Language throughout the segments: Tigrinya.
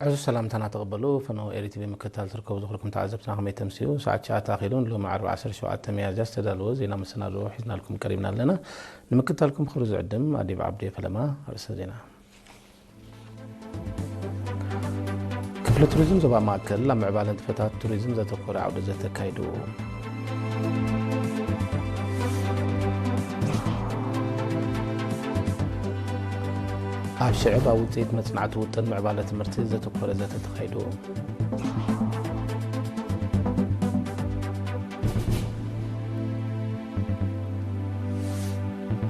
ዕዙዝ ሰላምታና ተቐበሉ። ፈነው ኤሪ ቲቪ ምክትታል ትርከቡ ዝኽርኩም ተዓዘብትና ከመይ ተምስዩ? ሰዓት ትሽዓተ ኣኺሉ ንሎሚ ዓርቢ ዓሰርተ ሸውዓተ ሚያዝያ ዝተዳለወ ዜና መሰናድኦ ሒዝናልኩም ቀሪብና ኣለና። ንምክትታልኩም ክብሪ ዝዕድም ኣዲብ ዓብዲ ፈለማ። ኣርእስተ ዜና። ክፍሊ ቱሪዝም ዞባ ማእከል ኣብ ምዕባለ ንጥፈታት ቱሪዝም ዘተኮረ ዓውደ ዘተ ኣካይዱ። ኣብ ሽዕብ ኣብ ውፅኢት መፅናዕቲ ውጥን ምዕባለ ትምህርቲ ዘተኮረ ዘተ ተኻይዱ።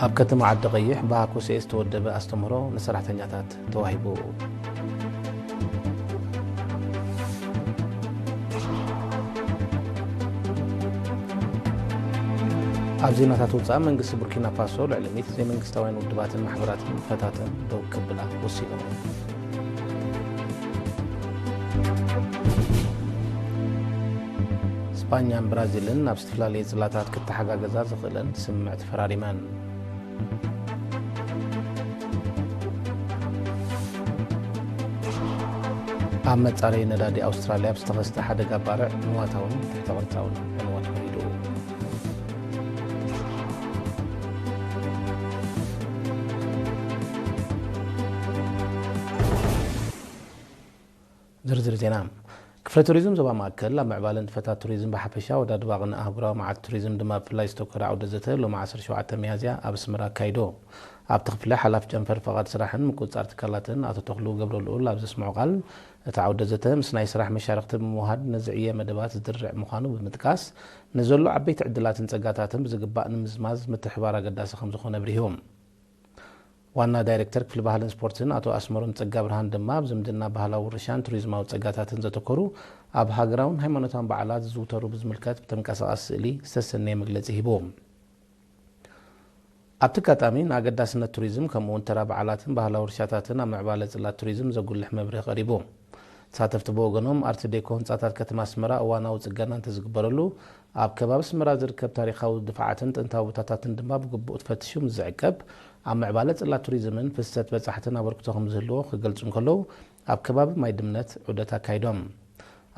ኣብ ከተማ ዓዲ ቀይሕ ብሃኮሴ ዝተወደበ ኣስተምህሮ ንሰራሕተኛታት ተዋሂቡ። ኣብ ዜናታት ወፃኢ መንግስቲ ቡርኪና ፋሶ ልዕሊ ሚእቲ ዘይመንግስታውያን ውድባትን ማሕበራትን ፈታተን ደው ክብላ ወሲኑ። ስጳኛን ብራዚልን ኣብ ዝተፈላለየ ጽላታት ክተሓጋገዛ ዝኽእለን ስምምዕ ተፈራሪመን። ኣብ መጻረዪ ነዳዲ ኣውስትራልያ ብዝተኸስተ ሓደጋ ባርዕ ንዋታውን ትሕተ ቅርጻውን ዕንወት ወሪዱ። ዝርዝር ዜና። ክፍለ ቱሪዝም ዞባ ማእከል ኣብ ምዕባለ ንጥፈታት ቱሪዝም ብሓፈሻ፣ ወዳድባ ቅነ ኣህጉራዊ መዓልቲ ቱሪዝም ድማ ብፍላይ ዝተኮረ ዓውደ ዘተ ሎሚ ዓሰርተ ሸውዓተ ሚያዝያ ኣብ ኣስመራ ኣካይዶ። ኣብቲ ክፍለ ሓላፊ ጨንፈር ፍቓድ ስራሕን ምቁጽጻር ትካላትን ኣቶ ተኽሉ ገብረልኡል ኣብ ዘስምዖ ቃል፣ እቲ ዓውደ ዘተ ምስ ናይ ስራሕ መሻርኽቲ ብምውሃድ ነዚ ዕየ መደባት ዝድርዕ ምዃኑ ብምጥቃስ፣ ንዘሎ ዓበይቲ ዕድላትን ጸጋታትን ብዝግባእ ንምዝማዝ ምትሕባር ኣገዳሲ ከም ዝኾነ ኣብሪሁ። ዋና ዳይሬክተር ክፍሊ ባህልን ስፖርትን ኣቶ ኣስመሮም ጸጋብርሃን ድማ ኣብ ዝምድና ባህላዊ ውርሻን ቱሪዝማዊ ጸጋታትን ዘተኮሩ ኣብ ሃገራውን ሃይማኖታውን በዓላት ዝዝውተሩ ብዝምልከት ብተንቀሳቓሲ ስእሊ ዝተሰነየ መግለጺ ሂቡ። ኣብቲ ኣጋጣሚ ንኣገዳስነት ቱሪዝም ከምኡ እውን ተራ በዓላትን ባህላዊ ውርሻታትን ኣብ ምዕባለ ጽላት ቱሪዝም ዘጉልሕ መብርሂ ቀሪቡ። ተሳተፍቲ ብወገኖም ኣርት ዴኮ ህንጻታት ከተማ ኣስመራ እዋናዊ ጽገና እንተዝግበረሉ ኣብ ከባቢ ኣስመራ ዝርከብ ታሪኻዊ ድፋዓትን ጥንታዊ ቦታታትን ድማ ብግቡእ ተፈቲሹ ምስ ዝዕቀብ ኣብ ምዕባለ ጽላት ቱሪዝምን ፍሰት በጻሕትን ኣበርክቶ ከም ዝህልዎ ክገልጹ እንከለዉ ኣብ ከባቢ ማይ ድምነት ዑደት ኣካይዶም።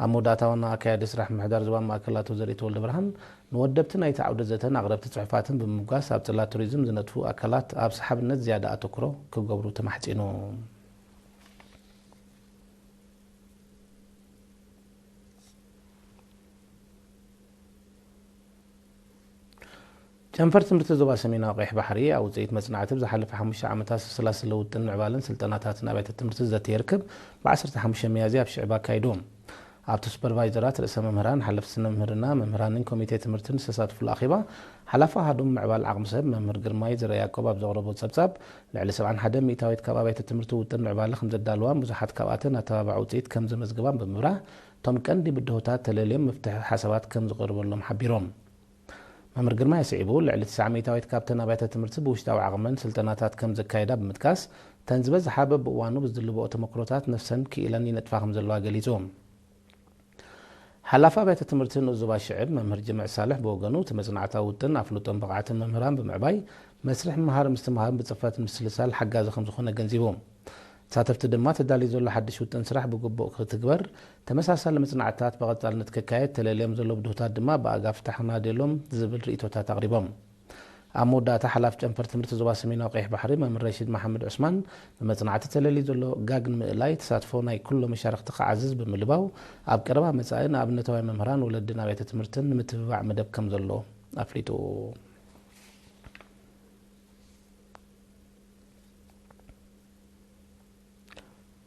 ኣብ መወዳእታ ዋና ኣካያዲ ስራሕ ምምሕዳር ዞባ ማእከል ኣቶ ዘርኢት ወልደብርሃን ንወደብቲ ናይቲ ዓውደ ዘተን ኣቕረብቲ ጽሑፋትን ብምምጓስ ኣብ ጽላት ቱሪዝም ዝነጥፉ ኣካላት ኣብ ሰሓብነት ዝያዳ ኣተኩሮ ክገብሩ ተማሕጺኑ። ጨንፈር ትምህርቲ ዞባ ሰሜናዊ ቀይሕ ባሕሪ ኣብ ውፅኢት መፅናዕቲ ብዝሓለፈ ሓሙሽተ ዓመታት ዝተሰላሰለ ውጥን ምዕባለን ስልጠናታትን ኣብያተ ትምህርቲ ዘተ ይርክብ ብዓሰርተ ሓሙሽተ ሚያዝያ ኣብ ሽዕብ ኣካይዱ። ኣብቲ ሱፐርቫይዘራት፣ ርእሰ መምህራን፣ ሓለፍቲ ስነ ምህርና፣ መምህራንን ኮሚቴ ትምህርትን ዝተሳትፉሉ ኣኼባ ሓላፊ ኣሃዱ ምምዕባል ዓቕሚ ሰብ መምህር ግርማይ ዘርኣያዕቆብ ኣብ ዘቕረቦ ፀብፃብ፣ ልዕሊ ሰብዓን ሓደን ሚእታዊት ካብ ኣብያተ ትምህርቲ ውጥን ምዕባለ ከም ዘዳለዋን ብዙሓት ካብኣተን ኣተባባዒ ውፅኢት ከም ዘመዝግባን ብምብራህ፣ እቶም ቀንዲ ብድሆታት ተለልዮም መፍትሒ ሓሳባት ከም ዝቐርበሎም ሓቢሮም። መምህር ግርማይ ኣስዒቡ፣ ልዕሊ ትስዓ ሚእታዊት ካብተን ኣብያተ ትምህርቲ ብውሽጣዊ ዓቕመን ስልጠናታት ከም ዘካየዳ ብምጥቃስ፣ እተን ዝበዝሓ በብእዋኑ ብዝድልብኦ ተመክሮታት ነፍሰን ክኢለን ይነጥፋ ከም ዘለዋ ገሊጹ። ሓላፊ ኣብያተ ትምህርቲ ንኡስ ዞባ ሽዕብ መምህር ጅምዕ ሳልሕ ብወገኑ፣ እቲ መጽናዕታዊ ውጥን ኣፍልጦን ብቕዓትን መምህራን ብምዕባይ፣ መስርሕ ምምሃር ምስትምሃርን ብጽፈት ምስልሳል ሓጋዚ ከም ዝኾነ ገንዚቡ። ተሳተፍቲ ድማ፣ ተዳልዩ ዘሎ ሓድሽ ውጥን ስራሕ ብግቡእ ክትግበር፣ ተመሳሳሊ መጽናዕትታት ብቐጻልነት ክካየድ፣ ተለልዮም ዘለዉ ብድሆታት ድማ ብኣጋ ፍታሕ ክናደሎም ዝብል ርእይቶታት ኣቕሪቦም። ኣብ መወዳእታ፣ ሓላፊ ጨንፈር ትምህርቲ ዞባ ሰሜናዊ ቀይሕ ባሕሪ መምህር ረሺድ መሓመድ ዑስማን፣ ብመጽናዕቲ ተለልዩ ዘሎ ጋግ ንምእላይ፣ ተሳትፎ ናይ ኩሎም መሻርኽቲ ክዓዝዝ ብምልባው፣ ኣብ ቀረባ መጻኢ ንኣብነታውያን መምህራን፣ ወለድን ኣብያተ ትምህርትን ንምትብባዕ መደብ ከም ዘሎ ኣፍሊጡ።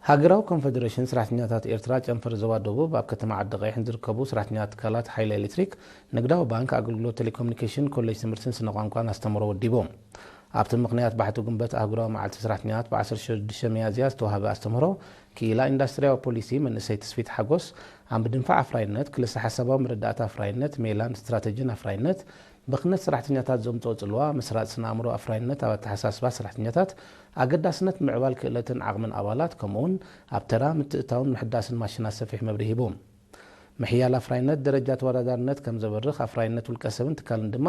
ሃገራዊ ኮንፈደሬሽን ሰራሕተኛታት ኤርትራ ጨንፈር ዞባ ደቡብ ኣብ ከተማ ዓዲ ቀይሕ ንዝርከቡ ሰራሕተኛታት ትካላት ሓይሊ ኤሌክትሪክ፣ ንግዳዊ ባንክ፣ ኣገልግሎት ቴሌኮሙኒኬሽን፣ ኮሌጅ ትምህርትን ስነ ቋንቋን ኣስተምህሮ ወዲቡ። ኣብቲ ምኽንያት ባሕቲ ጉንበት ኣህጉራዊ መዓልቲ ሰራሕተኛታት ብዓሰርተ ሽዱሽተ ሚያዝያ ዝተዋህበ ኣስተምህሮ፣ ክኢላ ኢንዳስትሪያዊ ፖሊሲ መንእሰይ ትስፊት ሓጎስ፣ ኣብ ምድንፋዕ ኣፍራይነት፣ ክልሰ ሓሳባዊ መረዳእታ ኣፍራይነት፣ ሜላን ስትራተጂን ኣፍራይነት፣ ብኽነት ሰራሕተኛታት ዘምጽኦ ጽልዋ፣ ምስራጽ ስነ ኣእምሮ ኣፍራይነት ኣብ ኣተሓሳስባ ሰራሕተኛታት፣ ኣገዳስነት ምዕባል ክእለትን ዓቕምን ኣባላት፣ ከምኡውን ኣብ ተራ ምትእትታውን ምሕዳስን ማሽናት ሰፊሕ መብርሂ ሂቡ። ምሕያል ኣፍራይነት ደረጃ ተወዳዳርነት ከም ዘበርኽ፣ ኣፍራይነት ውልቀ ሰብን ትካልን ድማ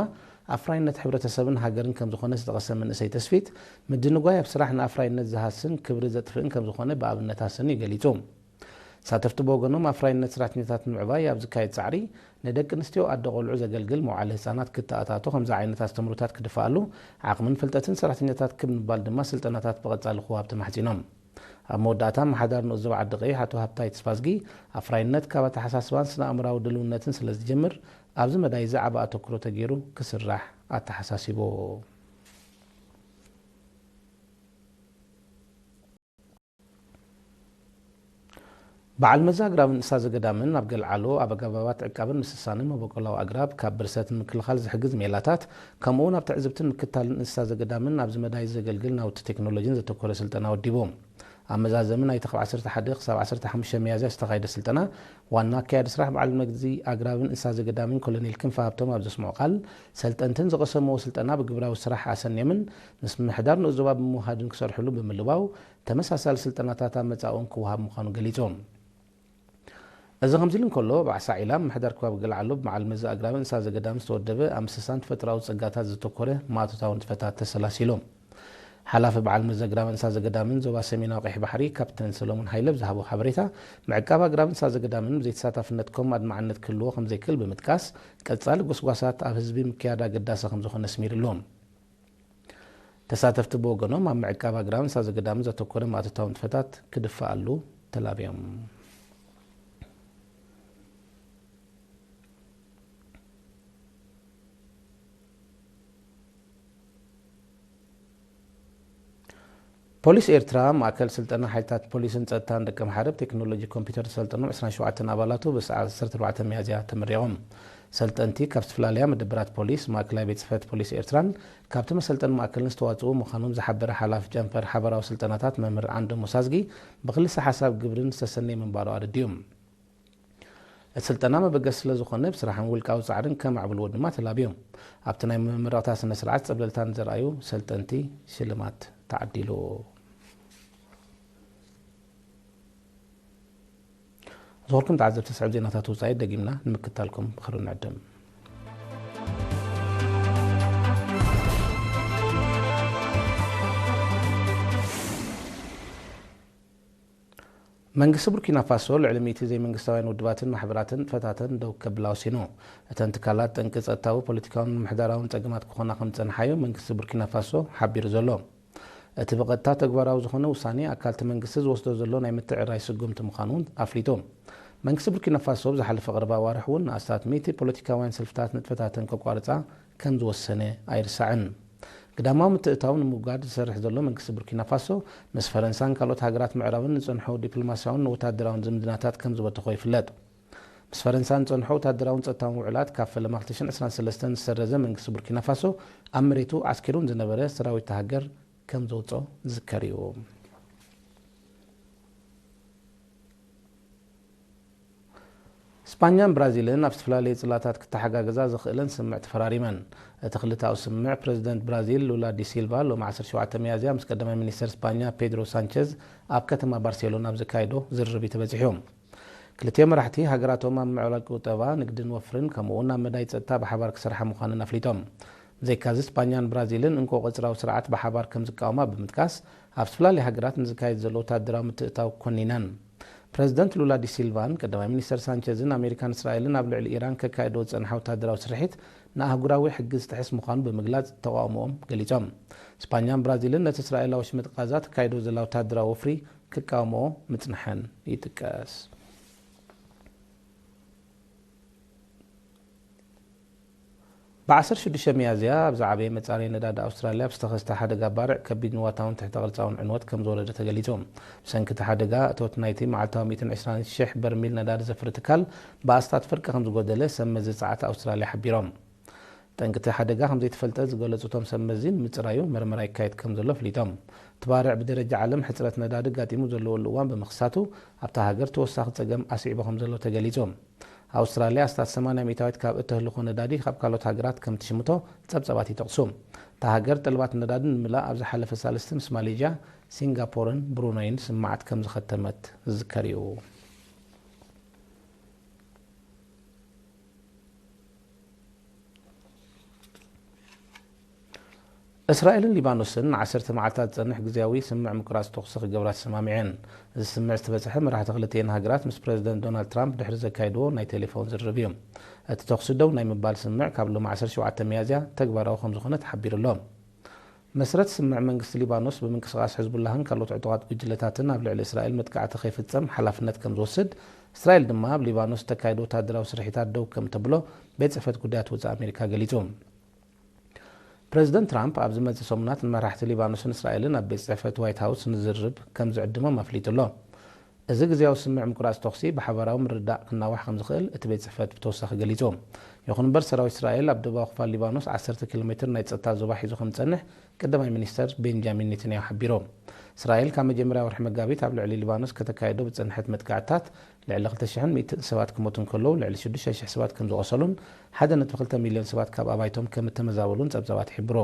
ኣፍራይነት ሕብረተሰብን ሃገርን ከም ዝኾነ ዝጠቐሰ መንእሰይ ተስፊት፣ ምድንጓይ ኣብ ስራሕ ንኣፍራይነት ዝሃስን ክብሪ ዘጥፍእን ከም ዝኾነ ብኣብነት ኣሰንዩ ገሊጹ። ተሳተፍቲ ብወገኖም ኣፍራይነት ሰራሕተኛታት ንምዕባይ ኣብ ዝካየድ ጻዕሪ ንደቂ ኣንስትዮ ኣደ ቆልዑ ዘገልግል መውዓሊ ህጻናት ክተኣታቶ ከምዚ ዓይነት ኣስተምህሮታት ክድፋኣሉ ዓቕምን ፍልጠትን ሰራሕተኛታት ክብ ምባል ድማ ስልጠናታት ብቐጻሊ ክወሃብ ተማሕጺኖም። ኣብ መወዳእታ ኣመሓዳሪ ንኡስ ዞባ ዓዲ ቀይሕ ኣቶ ሃብታይ ተስፋዝጊ ኣፍራይነት ካብ ኣተሓሳስባን ስነ ኣእምራዊ ድልውነትን ስለ ዝጀምር ኣብዚ መዳይ ዝዓበ ኣተኩሮ ተገይሩ ክስራሕ ኣተሓሳሲቡ። በዓል መዚ ኣግራብን እንስሳ ዘገዳምን ኣብ ገልዓሎ ኣብ ኣገባባት ዕቃብን ምስሳንን መበቆላዊ ኣግራብ ካብ ብርሰት ንምክልኻል ዝሕግዝ ሜላታት ከምኡ እውን ኣብ ትዕዝብትን ምክታልን እንስሳ ዘገዳምን ኣብዚ መዳይ ዘገልግል ናውቲ ቴክኖሎጂን ዘተኮረ ስልጠና ወዲቡ። ኣብ መዛዘሚ ናይቲ ካብ ዓሰርተ ሓደ ክሳብ ዓሰርተ ሓሙሽተ ሚያዝያ ዝተኻየደ ስልጠና ዋና ኣካያዲ ስራሕ በዓል መዚ ኣግራብን እንስሳ ዘገዳምን ኮሎኔል ክንፈ ሃብቶም ኣብ ዘስምዖ ቃል ሰልጠንትን ዝቐሰምዎ ስልጠና ብግብራዊ ስራሕ ኣሰንዮምን ምስ ምምሕዳር ንኡስ ዞባ ብምውሃድን ክሰርሕሉ ብምልባው ተመሳሳሊ ስልጠናታት ኣብ መጻእውን ክወሃብ ምዃኑ ገሊጹ። እዚ ከምዚ ኢሉ እንከሎ፣ ኣብ ዓሳ ዒላ ምምሕዳር ከባቢ ገልዓሎ ብመዓል መዚ ኣግራብ እንስሳ ዘገዳም ዝተወደበ ኣብ ምስሳን ተፈጥሮኣዊ ጸጋታት ዘተኮረ ማእቶታዊ ንጥፈታት ተሰላሲሉ። ሓላፊ በዓል መዚ ኣግራብ እንስሳ ዘገዳምን ዞባ ሰሜናዊ ቀይሕ ባሕሪ ካፕተን ሰሎሞን ሃይለ ብዝሃቦ ሓበሬታ፣ ምዕቃብ ኣግራብ እንስሳ ዘገዳምን ብዘይተሳታፍነትኩም ኣድማዕነት ክህልዎ ከም ዘይክእል ብምጥቃስ፣ ቀጻሊ ጎስጓሳት ኣብ ህዝቢ ምክያድ ኣገዳሲ ከም ዝኾነ ኣስሚርሉ። ተሳተፍቲ ብወገኖም ኣብ ምዕቃብ ኣግራብ እንስሳ ዘገዳምን ዘተኮረ ማእቶታዊ ንጥፈታት ክድፋኣሉ ተላብዮም። ፖሊስ ኤርትራ ማእከል ስልጠና ሓይልታት ፖሊስን ጸጥታን ደቂ ኣምሓረ ብቴክኖሎጂ ኮምፒውተር ዝሰልጠኑ ዕስራን ሸውዓተን ኣባላቱ ብሰዓት ዓሰርተ ኣርባዕተ ሚያዝያ ተመሪቖም። ሰልጠንቲ ካብ ዝተፈላለያ መደበራት ፖሊስ፣ ማእከላይ ቤት ጽሕፈት ፖሊስ ኤርትራን ካብቲ መሰልጠኒ ማእከልን ዝተዋጽኡ ምዃኖም ዝሓበረ ሓላፊ ጨንፈር ሓበራዊ ስልጠናታት መምህር ዓንዶም ወሳዝጊ ብክልሰ ሓሳብ ግብርን ዝተሰነየ ምንባሩ ኣረዲኡ። እቲ ስልጠና መበገሲ ስለ ዝኾነ ብስራሕን ውልቃዊ ጻዕርን ከማዕብልዎ ድማ ተላብዮም። ኣብቲ ናይ መመረቕታ ስነ ስርዓት ጸብለልታ ንዘርኣዩ ሰልጠንቲ ሽልማት ተዓዲሉ። ዝኾርኩም ተዓዘብቲ ስዕብ ዜናታት ውጻኢ ደጊምና ንምክታልኩም ብኽብሪ ንዕድም። መንግስቲ ቡርኪና ፋሶ ልዕሊ ሚእቲ ዘይመንግስታውያን ውድባትን ማሕበራትን ንጥፈታተን ደው ከብላ ወሲኑ። እተን ትካላት ጠንቂ ጸጥታዊ፣ ፖለቲካውን ምምሕዳራውን ጸገማት ክኾና ከም ዝጸንሓዮ መንግስቲ ቡርኪና ፋሶ ሓቢሩ ዘሎ። እቲ ብቐጥታ ተግባራዊ ዝኾነ ውሳኔ ኣካልቲ መንግስቲ ዝወስዶ ዘሎ ናይ ምትዕርራይ ስጉምቲ ምዃኑ እውን ኣፍሊጡ። መንግስቲ ቡርኪና ፋሶ ኣብ ዝሓለፈ ቀረባ ኣዋርሕ እውን ንኣስታት ሚእቲ ፖለቲካውያን ሰልፍታት ንጥፈታተን ከቋርጻ ከም ዝወሰነ ኣይርሳዕን። ግዳማዊ ምትእትታው ንምውጋድ ዝሰርሕ ዘሎ መንግስቲ ቡርኪና ፋሶ፣ ምስ ፈረንሳን ካልኦት ሃገራት ምዕራብን ዝጸንሖ ዲፕሎማስያውን ወተሃደራውን ዝምድናታት ከም ዝበተኾ ይፍለጥ። ምስ ፈረንሳ ዝጸንሖ ወተሃደራውን ጸጥታውን ውዕላት ካብ ፈለማ ክልተ ሽሕን ዕስራን ሰለስተን ዝሰረዘ መንግስቲ ቡርኪና ፋሶ፣ ኣብ መሬቱ ዓስኪሩ ንዝነበረ ሰራዊት እታ ሃገር ከም ዘውጽኦ ዝዝከር እዩ። ስጳኛን ብራዚልን ኣብ ዝተፈላለዩ ጽላታት ክተሓጋገዛ ዘኽእለን ስምምዕ ተፈራሪመን። እቲ ክልተኣዊ ስምምዕ፣ ፕረዚደንት ብራዚል ሉላ ዲ ሲልቫ ሎሚ ዓሰርተ ሸውዓተ ሚያዝያ ምስ ቀዳማይ ሚኒስተር ስጳኛ ፔድሮ ሳንቸዝ ኣብ ከተማ ባርሴሎና ኣብ ዘካየዶ ዝርርብ እዩ ተበጺሑ። ክልቲኦም መራሕቲ፣ ሃገራቶም ኣብ ምዕባለ ቁጠባ፣ ንግድን ወፍርን፣ ከምኡ'ውን ኣብ መዳይ ጸጥታ ብሓባር ክሰርሓ ምዃነን ኣፍሊጦም። ብዘይካዚ፣ ስጳኛን ብራዚልን እንኮ ቀጽራዊ ስርዓት ብሓባር ከም ዝቃወማ ብምጥቃስ፣ ኣብ ዝተፈላለያ ሃገራት ንዝካየድ ዘሎ ወተሃደራዊ ምትእትታው ኮኒነን። ፕረዚደንት ሉላ ዲ ሲልቫን ቀዳማይ ሚኒስተር ሳንቸዝን ኣሜሪካን እስራኤልን ኣብ ልዕሊ ኢራን ከካይድዎ ዝጸንሓ ወተሃደራዊ ስርሒት ንኣህጉራዊ ሕጊ ዝጥሕስ ምዃኑ ብምግላጽ ተቓውሞኦም ገሊጾም። ስጳኛን ብራዚልን ነቲ እስራኤል ኣብ ወሽመጥ ቃዛ ተካይዶ ዘላ ወተሃደራዊ ወፍሪ ክቃወምኦ ምጽንሐን ይጥቀስ። ብ ዓሰርተ ሽዱሽተ ሚያዝያ ኣብ ዝዓበየ መጻረዪ ነዳዲ ኣውስትራልያ ኣብ ዝተኸስተ ሓደጋ ባርዕ ከቢድ ንዋታውን ትሕተ ቅርጻውን ዕንወት ከም ዝወረደ ተገሊጹ። ብሰንኪ እቲ ሓደጋ እቶት ናይቲ መዓልታዊ ሚእትን ዕስራን ሽሕ በርሚል ነዳዲ ዘፍሪ ትካል ብኣስታት ፍርቂ ከም ዝጎደለ ሰብ መዚ ጸዓት ኣውስትራልያ ሓቢሮም። ጠንቂ እቲ ሓደጋ ከም ዘይተፈልጠ ዝገለጹ እቶም ሰብ መዚ ንምጽራዩ መርመራ ይካየድ ከም ዘሎ ኣፍሊጦም። እቲ ባርዕ ብደረጃ ዓለም ሕጽረት ነዳዲ ኣጋጢሙ ዘለወሉ እዋን ብምኽሳቱ ኣብታ ሃገር ተወሳኺ ጸገም ኣስዒቡ ከም ዘሎ ተገሊጹ። ኣውስትራልያ ኣስታት ሰማንያ ሚእታዊት ካብ እተህልኾ ነዳዲ ካብ ካልኦት ሃገራት ከም ትሽምቶ ጸብጸባት ይጠቕሱ። እታ ሃገር ጠለባት ነዳዲ ንምምላእ ኣብ ዝሓለፈ ሳልስቲ ምስ ማሌዥያ፣ ሲንጋፖርን ብሩነይን ስምምዓት ከም ዝኸተመት ዝዝከር እዩ። እስራኤልን ሊባኖስን ንዓሰርተ መዓልታት ዝጸንሕ ግዝያዊ ስምምዕ ምቁራጽ ተኹሲ ክገብራ ተሰማሚዐን። እዚ ስምምዕ ዝተበጽሐ መራሕቲ ክልቲኤን ሃገራት ምስ ፕረዚደንት ዶናልድ ትራምፕ ድሕሪ ዘካየድዎ ናይ ቴሌፎን ዝርርብ እዩ። እቲ ተኹሲ ደው ናይ ምባል ስምምዕ ካብ ሎሚ ዓሰርተ ሸውዓተ ሚያዝያ ተግባራዊ ከም ዝኾነ ተሓቢሩ ኣሎ። መስረት ስምምዕ መንግስቲ ሊባኖስ ብምንቅስቓስ ሕዝቡላህን ካልኦት ዕጡቓት ጉጅለታትን ኣብ ልዕሊ እስራኤል መጥቃዕቲ ከይፍጸም ሓላፍነት ከም ዝወስድ፣ እስራኤል ድማ ኣብ ሊባኖስ እተካየዱ ወታደራዊ ስርሒታት ደው ከም ተብሎ ቤት ጽሕፈት ጉዳያት ወጻኢ ኣሜሪካ ገሊጹ። ፕረዚደንት ትራምፕ ኣብ ዝመጽእ ሰሙናት ንመራሕቲ ሊባኖስን እስራኤልን ኣብ ቤት ጽሕፈት ዋይት ሃውስ ንዝርብ ከም ዝዕድሞም ኣፍሊጡ ኣሎ። እዚ ግዝያዊ ስምምዕ ምቁራጽ ተኹሲ ብሓባራዊ ምርድዳእ ክናዋሕ ከም ዝኽእል እቲ ቤት ጽሕፈት ብተወሳኺ ገሊጹ። ይኹን እምበር፣ ሰራዊት እስራኤል ኣብ ደቡባዊ ክፋል ሊባኖስ ዓሰርተ ኪሎ ሜትር ናይ ጸጥታ ዞባ ሒዙ ከም ዝጸንሕ ቀዳማይ ሚኒስተር ቤንጃሚን ኔታንያሁ ሓቢሩ። እስራኤል ካብ መጀመርያ ወርሒ መጋቢት ኣብ ልዕሊ ሊባኖስ ከተካየዶ ብዝጸንሐት መጥቃዕትታት ልዕሊ ክልተ ሽሕን ሚእትን ሰባት ክሞቱ እንከለዉ፣ ልዕሊ ሽዱሽተ ሽሕ ሰባት ከም ዝቖሰሉን ሓደ ነጥቢ ክልተ ሚልዮን ሰባት ካብ ኣባይቶም ከም እተመዛበሉን ጸብጻባት ይሕብሩ።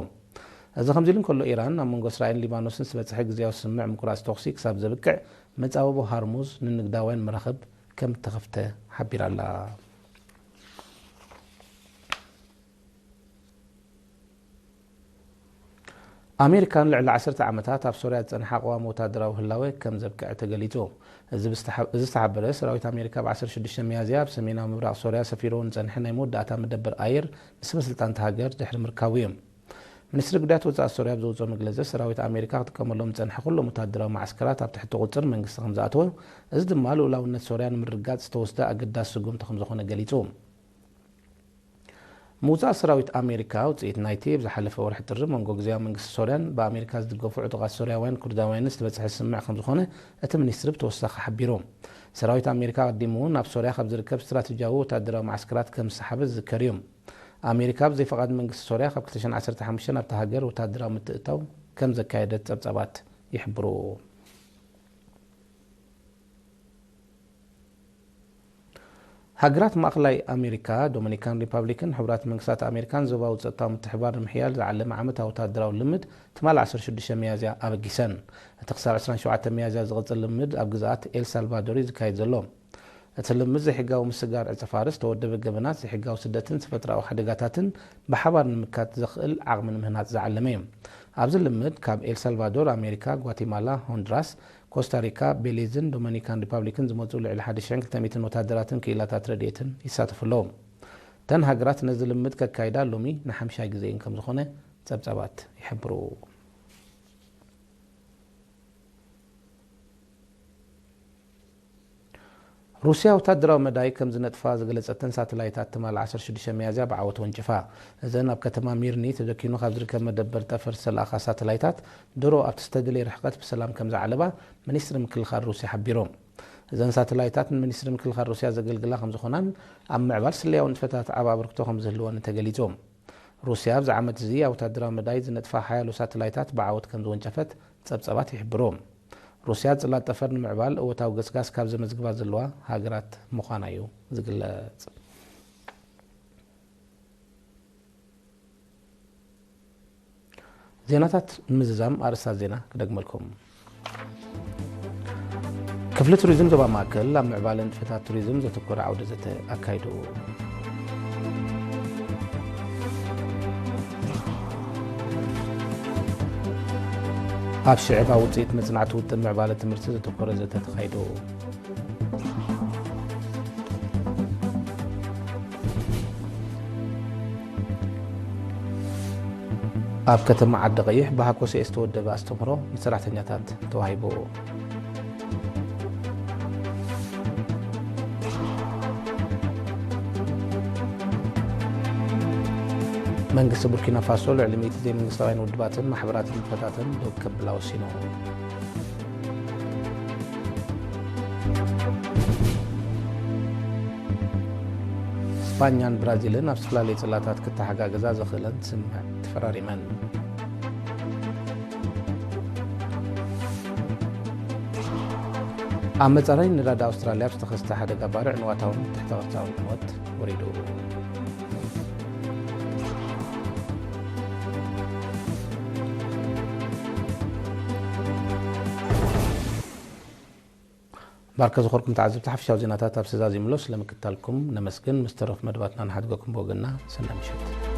እዚ ከምዚ ኢሉ እንከሎ፣ ኢራን ኣብ መንጎ እስራኤልን ሊባኖስን ዝበጽሐ ግዝያዊ ስምምዕ ምቁራጽ ተኹሲ ክሳብ ዘብቅዕ መጻብቦ ሃርሙዝ ንንግዳውያን መራኽብ ከም እተኸፍተ ሓቢራ ኣላ። ኣሜሪካ ንልዕሊ ዓሰርተ ዓመታት ኣብ ሶርያ ዝጸንሓ ቅዋም ወታደራዊ ህላወ ከም ዘብቅዐ ተገሊጹ። እዚ ብዝተሓ-፣ እዚ ዝተሓበረ፣ ሰራዊት ኣሜሪካ ብ ዓሰርተ ሽዱሽተ ሚያዝያ ኣብ ሰሜናዊ ምብራቕ ሶርያ ሰፊርዎ ንጸንሐ ናይ መወዳእታ መደበር ኣየር ንሰበ ስልጣን እታ ሃገር ድሕሪ ምርካቡ እዩ። ሚኒስትሪ ጉዳያት ወጻኢ ሶርያ ኣብ ዘውጽኦ መግለጺ፣ ሰራዊት ኣሜሪካ ክጥቀመሎም ዝጸንሐ ኩሎም ወታደራዊ መዓስከራት ኣብ ትሕቲ ቁጽር መንግስቲ ከም ዝኣተወ፣ እዚ ድማ ልኡላውነት ሶርያ ንምርግጋጽ ዝተወስደ ኣገዳሲ ስጉምቲ ከም ዝኾነ ገሊጹ። ምውጻእ ሰራዊት ኣሜሪካ ውጽኢት ናይቲ ኣብ ዝሓለፈ ወርሒ ጥሪ መንጎ ግዝያዊ መንግስቲ ሶርያን ብኣሜሪካ ዝድገፉ ዕጡቓት ሶርያውያን ኩርዳውያንን ዝተበጽሐ ስምምዕ ከም ዝኾነ እቲ ሚኒስትሪ ብተወሳኺ ሓቢሩ። ሰራዊት ኣሜሪካ ኣቐዲሙ እውን ናብ ሶርያ ካብ ዝርከብ ስትራቴጂያዊ ወታደራዊ መዓስከራት ከም ዝሰሓበ ዝዝከር እዩ። ኣሜሪካ ብዘይ ፈቓድ መንግስቲ ሶርያ ካብ ክልተ ሽሕን ዓሰርተ ሓሙሽተን ኣብታ ሃገር ወታደራዊ ምትእትታው ከም ዘካየደት ጸብጻባት ይሕብሩ። ሃገራት ማእኸላይ ኣሜሪካ፣ ዶሚኒካን ሪፓብሊክን ሕቡራት መንግስታት ኣሜሪካን ዞባዊ ጸጥታዊ ምትሕብባር ንምሕያል ዝዓለመ ዓመታዊ ወታደራዊ ልምድ ትማሊ ዓሰርተ ሽዱሽተ ሚያዝያ ኣበጊሰን። እቲ ክሳብ ዕስራን ሸውዓተን ሚያዝያ ዝቕጽል ልምድ ኣብ ግዝኣት ኤል ሳልቫዶር እዩ ዝካየድ ዘሎ። እቲ ልምድ ዘይሕጋዊ ምስጋር ዕጸ ፋርስ፣ ተወደበ ገበናት፣ ዘይሕጋዊ ስደትን ተፈጥሮኣዊ ሓደጋታትን ብሓባር ንምክታት ዘኽእል ዓቕሚ ንምህናጽ ዝዓለመ እዩ። ኣብዚ ልምድ ካብ ኤል ሳልቫዶር፣ ኣሜሪካ፣ ጓቲማላ፣ ሆንዱራስ፣ ኮስታሪካ፣ ቤሊዝን ዶሚኒካን ሪፓብሊክን ዝመጹ ልዕሊ ሓደ ሽሕን ክልተ ሚእትን ወታደራትን ክኢላታት ረድኤትን ይሳተፉ ኣለዉ። እተን ሃገራት ነዚ ልምድ ከካይዳ ሎሚ ንሓምሻይ ግዜኤን ከም ዝኾነ ጸብጻባት ይሕብሩ። ሩስያ ወታደራዊ መዳይ ከም ዝነጥፋ ዝገለጸተን ሳተላይታት ትማሊ ዓሰርተ ሽዱሽተ ሚያዝያ ብዓወት ወንጭፋ። እዘን ኣብ ከተማ ሚርኒ ተደኪኑ ካብ ዝርከብ መደበር ጠፈር ዝተላእኻ ሳተላይታት ድሮ ኣብቲ ዝተደልየ ርሕቀት ብሰላም ከም ዝዓለባ ሚኒስትሪ ምክልኻል ሩስያ ሓቢሩ። እዘን ሳተላይታት ንሚኒስትሪ ምክልኻል ሩስያ ዘገልግላ ከም ዝኾናን ኣብ ምዕባል ስለያዊ ንጥፈታት ዓቢ ኣበርክቶ ከም ዝህልወን ተገሊጹ። ሩስያ ኣብዚ ዓመት እዚ ኣብ ወታደራዊ መዳይ ዝነጥፋ ሓያሎ ሳተላይታት ብዓወት ከም ዝወንጨፈት ጸብጻባት ይሕብሩ። ሩስያ ጽላት ጠፈር ንምዕባል እወታዊ ገስጋስ ካብ ዘመዝግባ ዘለዋ ሃገራት ምዃና እዩ ዝግለጽ። ዜናታት ንምዝዛም ኣርእስታት ዜና ክደግመልኩም። ክፍሊ ቱሪዝም ዞባ ማእከል ኣብ ምዕባለ ንጥፈታት ቱሪዝም ዘተኮረ ዓውደ ዘተ ኣካይዱ። ኣብ ሽዕብ ኣብ ውፅኢት መፅናዕቲ ውጥን ምዕባለ ትምህርቲ ዘተኮረ ዘተ ተኻይዱ። ኣብ ከተማ ዓዲ ቀይሕ ብሃኮሴ ዝተወደበ ኣስተምህሮ ንሰራሕተኛታት ተዋሂቡ። መንግስቲ ቡርኪና ፋሶ ልዕሊ ሚእቲ ዘይመንግስታውያን ውድባትን ማሕበራትን ንጥፈታትን ዶብ ከብላ ወሲኑ። ስፓኛን ብራዚልን ኣብ ዝተፈላለዩ ጽላታት ክተሓጋገዛ ዘኽእለን ስምምዕ ተፈራሪመን። ኣብ መጻረይ ነዳዲ ኣውስትራልያ ኣብ ዝተኸስተ ሓደጋ ባርዕ ንዋታውን ትሕተ ቅርጻውን ዕንወት ወሪዱ። ባርከ ዝኾርኩም ተዓዘብቲ ሓፈሻዊ ዜናታት ኣብ ሰዛዚምሎ ስለምክታልኩም ነመስግን። ምስ ተረፉ መደባትና ንሓድገኩም ብወገንና ሰናይ ምሸት።